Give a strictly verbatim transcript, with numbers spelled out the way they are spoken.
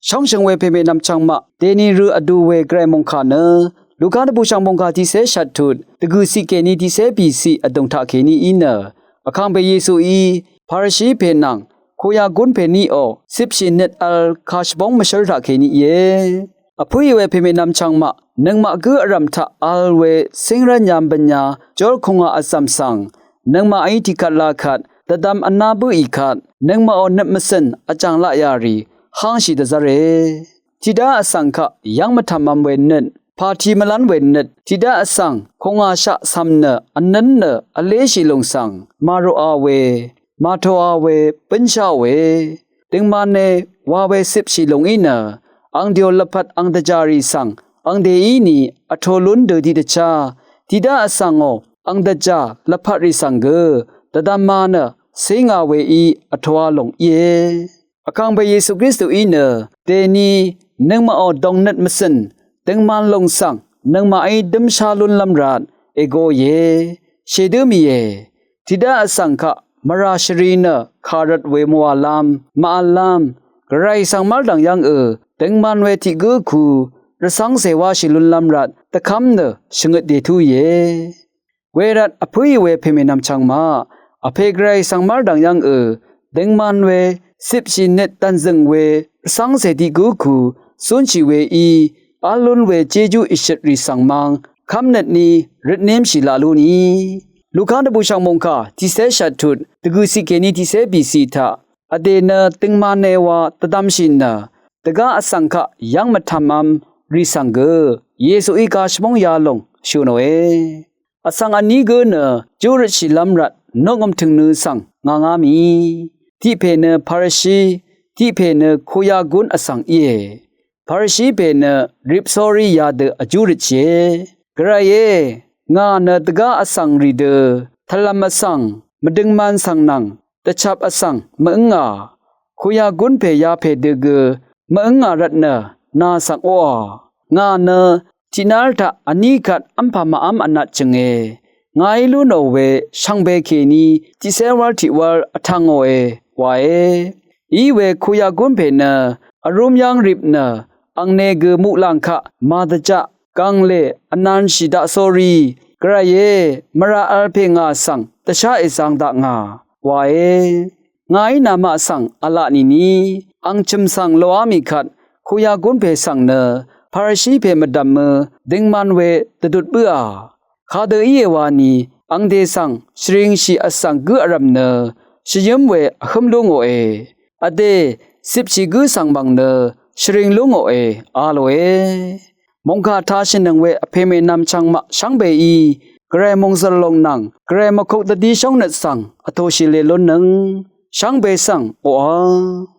Shóngshø̀ng we pèmènvm chvngmaq dèni rø vdu we gvray mòngkà nø Luka dvbùshv̀ng mòngkà tiqcé shvttut dvgø̀ciq kèní tiqcé bìciq vdùng taqkèní í nø Vkàngpè Yesuí Parishi pè nvng koya gún pèníò cipshì nøt vl kà shvbóng mvshǿl taqkèní íe. Vpǿì we pèmènvm chvngmaq nøngmaq gǿ vrv̀m taq vl we cíngrv́n yambønya jórkungà vzv̀m svng nøngmaqí tiqkvt lakvt dvdvm vná bǿì kvt nøngmaqò nøt mvcø̀n vjàng laqyà rì hangshì dvzv́re. Tiqdá vsvng kaq yv́ng mvtv̀mvm we nøt, pàti mvlv́n we nøt, tiqdá vsvng kungàshaq cv̀m nø vnǿn nø vléshì lùng svng màroqa we, màtòa we, bǿnsháò we. Døngmane wa we cipshì lùng í nø ang dèò lvpat ang dvjà rì svng ang dèí ni vtō lún dø tiqdvchá, tiqdá vsvngò ang dvjà lvpat rì svng gø dvdvma nø cínga weí vtōa lùng íe. Vkàngpè Yesu Kristuí nø dèni nøngmaqò dòngnøt mvcø̀n døngman lùng svng nøngmaqí dǿmshá lúnlv́m rvt ègoìe. Shèdǿ mìe. Tiqdá vsvng kaq mvrà shvri nø kàrøt we mvwàlv́m màvllv́m gvray svng mv́rdv̀ng yv́ngø døngman we tiq gǿ ku rvcv́ngcè wáshì lúnlv́m rvt dvkv́m nø shvngøt dètúìe. Wervt vpǿì we pèmènvm chvngmaq vpè gvray svng mv́rdv̀ng yv́ngø døngman we cipshì nøt dv̀nzø̀ng we rvcv́ngcè tiq gǿ ku cúnshì weí v́l lún we jéjú ìshøtrì svng mang kv́mnøt ni røtnémshì laq lú ni. Luka dvbùshv̀ng mòngkà tiqcé shvttut dvgø̀ciq kèní tiqcé bìciq taq vdè nø døngmane wa dvdvmshì nø dvgá vsvng kaq yv́ng mvtv̀mvm rì svng gø Yesuí gà shvbóng yalòng shø̀ nòe. Vsvng vní gǿ nø júrøtshìlv́m rvt nokngø̀m tø̀ngnø svng ngà ngá mì. Tiq pè nø Parishi, tiq pè nø koya gún vsvng íe. Parishi pè nø rip sórí yadø vjúrøtshìe. Gvrayé, ngà nø dvgá vsvng rì dø tvlvm vsvng mvdøngman svng nvng dvchap vsvng mv-ǿngà. Koya gún pè yapè dø gø mv-ǿngà rvt nø nà svng oqà. Ngà nø tiqnár taq vní kvt v́mpà màv́m vnatjø̀nge. Ngàí lú nò we shvngbe kèní tiqcé wál tiq wál vtv̄ngòe wae. Iwe koya gún pè nø vrúm yv́ng rip nø angne gø muqlàng kaq màdvjaq gànglè vnanshì daqsórí, gvrayé, mvrà vl pè ngà svng dvshá èzāng dakngà wae. Ngàí namaq svng v̄la nìni ang chø̀m svng loqá mì kvt koya gún pè svng nø Parishi pè mvdv̀mø døngman we dvdut bǿà. Kadø íe wani ang dè svng shvringshì vsvng gǿ vrv̀m nø shvyǿm we vhǿm lú ngòe. Vdè cipshì gǿ svng mv̀ng nø shvring lú ngòe a lòe. Mòngkà tashìnøng we vpè mènvm chvngmaq shvngbeí gvray mòngzø̀r lòng nvng gvray mvkok dvdí shóngnøt svng vtōshì lè lúnnøng shvngbe svng oqà.